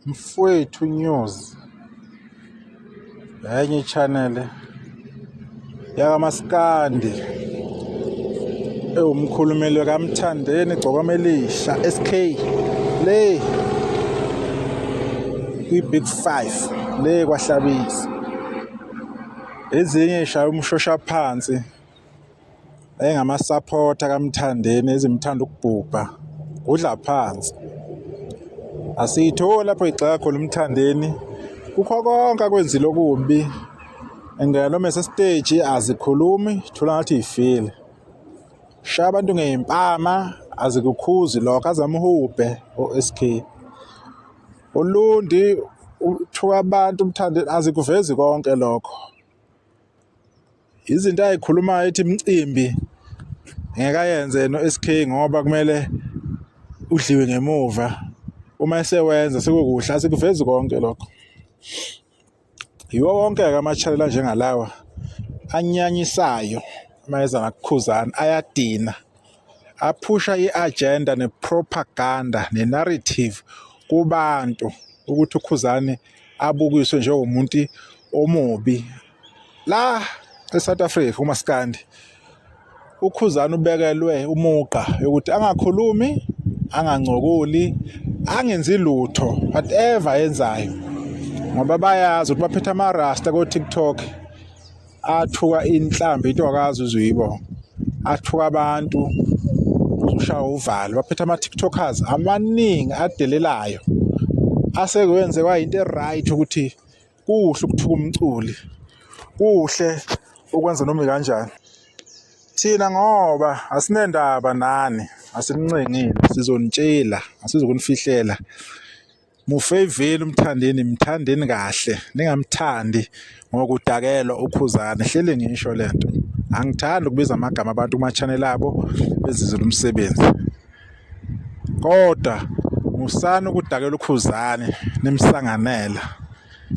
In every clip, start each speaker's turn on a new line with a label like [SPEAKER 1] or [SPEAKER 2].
[SPEAKER 1] Mfwethu News enye channel yakamaskandi ewumkhulumeli kaMthandeni Gcokama Elisha SK le kwi-Big Five le kwaHlabisa ezinye ishaya umshosha phansi Engamasapotha kaMthandeni ezimthanda ukubhubha kudla phansi. Asiyitholi lapho igxeka khona uMthandeni kukho konke akwenzile okubi and noma esesiteji azikhulumi thola ngathi ifile. Shaya abantu ngey'mpama azikukhuzi lokho azamhubhe o-S_K. Ulundi uthuka abantu uMthandeni azikuvezi konke lokho. Izinto ayikhulumayo ethi imicimbi ngeke ayenze no-S_K ngoba kumele udliwe ngemuva uma esewenza sekukuhle asikuvezi konke lokho. Yiwo wonke-ke ama-channel anjengalawa anyanyisayo uma eza ngakuKhuzani ayadina. Aphusha i-agenda ne-propaganda ne-narrative kubantu ukuthi uKhuzani abukiswe njengomuntu omubi la eSouth Africa umaskandi uKhuzani ubekelwe umugqa yokuthi angakhulumi angancokoli angenzi lutho whatever ayenzayo ngoba bayazi ukuthi baphethe amarasta ko-TikTok athuka inhlambi into akazi uzuyibona athuka abantu ushaya uvalo baphethe ama-tiktokers amaningi adelelayo asekwenze kwayinto e-right ukuthi kuhle ukuthuka umculi kuhle ukwenza noma kanjani thina ngoba asinendaba nani asinincengile sizonitshela asizokunifihlela Mufeyiveli uMthandeni mthandeni kahle ningamthandi ngokudakelwa uKhuzani hleli ngisho lento angithandi ukubiza amagama abantu kuma-channel abo bezizela umsebenzi kodwa musani ukudakela uKhuzani nimsanganela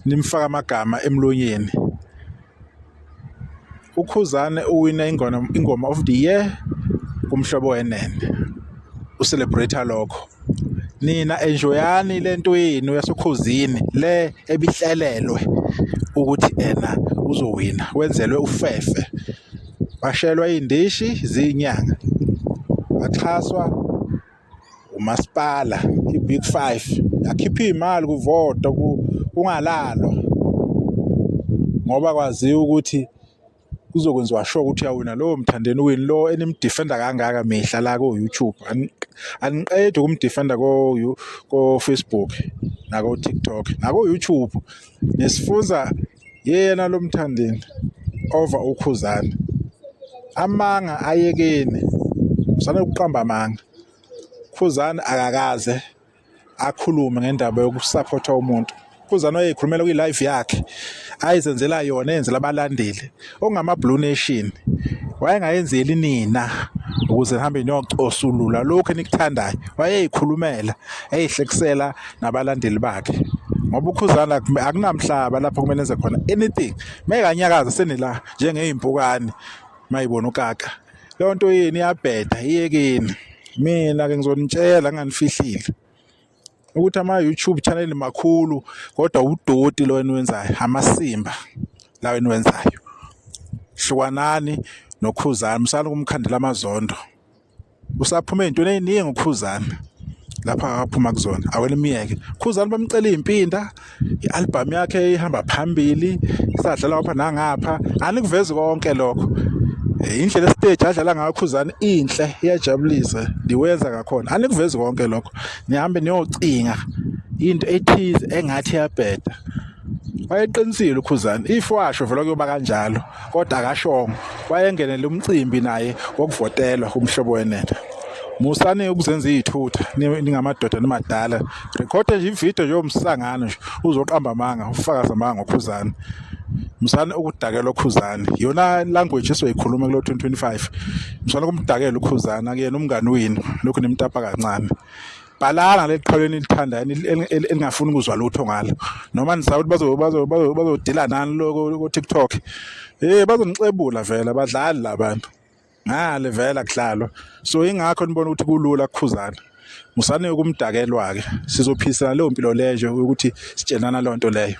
[SPEAKER 1] nimfaka amagama emlonyeni. UKhuzani uwine ingoma, ingoma of the year kuMhlobo Wenene, ucelebrate lokho. Nina enjoyani lento yenu yasoKhozini le ebihlelelwe ukuthi ena uzowina, wenzelwe ufefe. Bashelwa iy'ndishi ziyinyanga, baxhaswa umasipala i-big five yakhipha iy'mali kuvotwa kungalalwa ngoba kwaziwa ukuthi kuzokwenziwa sure ukuthi uyawina lowo Mthandeni wini lo enimdefenda kangaka mihla la ko-YouTube aniqedi ukumdefenda ko-Facebook nako-TikTok nako-YouTube nisifunza yena lo Mthandeni over uKhuzani amanga ayekeni usane ukuqamba amanga Khuzani akakaze akhulume ngendaba yokusaphotha umuntu Khuzani wayeyikhulumela kwi-live yakhe ayizenzela yona eyenzela abalandeli okungama-Blue Nation wayengayenzeli nina ukuze nihambe niyocosulula lokhu enikuthandayo wayeyikhulumela eyihlekisela nabalandeli bakhe ngoba uKhuzani akunamhlaba lapho kumele enze khona anything mekanyakaza senila njengezimpukane mayibona ukaka leyo nto yini iyabheda iyekeni mina ke ngizonitshela nginganifihlile ukuthi ama-YouTube channel makhulu kodwa udoti lo eniwenzayo amasimba lawo eniwenzayo hlukanani noKhuzani musani ukumkhandela amazondo Usaphume ey'ntweni ey'ningi uKhuzani lapha aphuma kuzona awele myeke Khuzani bamcela iy'mpinda i-album yakhe ihamba phambili isadlala ngapha nangapha anikuvezi konke lokho eh, indlela esiteji adlala ngayo Khuzani inhle iyajabulisa ndiwenza ngakhona anikuvezi konke lokho nihambe niyocinga into ethize engathi iyabheda wayeqinisile uKhuzani if washo vele kuyoba kanjalo kodwa akashongo wayengenele umcimbi naye wokuvotelwa kuMhlobo Wenene. Musani ukuzenza iy'thutha ningamadoda nimadala rekhode nje ividiyo nje yomsangano nje uzoqamba amanga ufakaze amanga ngoKhuzani musani ukudakela uKhuzani iyona language esoyikhuluma kulo 2025 musani ukumdakela uKhuzani akuyena umngani wenu lokhu nimtapa kancane Bhalana leli qhalo enilithandayo elingafuni ukuzwa lutho ngalo noma nisaba ukuthi bazodila nani lo ko-TikTok hey bazonixebula vele abadlali la bantu ngale vele akudlalwa so ingakho nibona ukuthi kulula kukhuzana. Musane ukumdakelwa ke, sizophisana leyo mpilo leyo ukuthi sitshenana lonto leyo.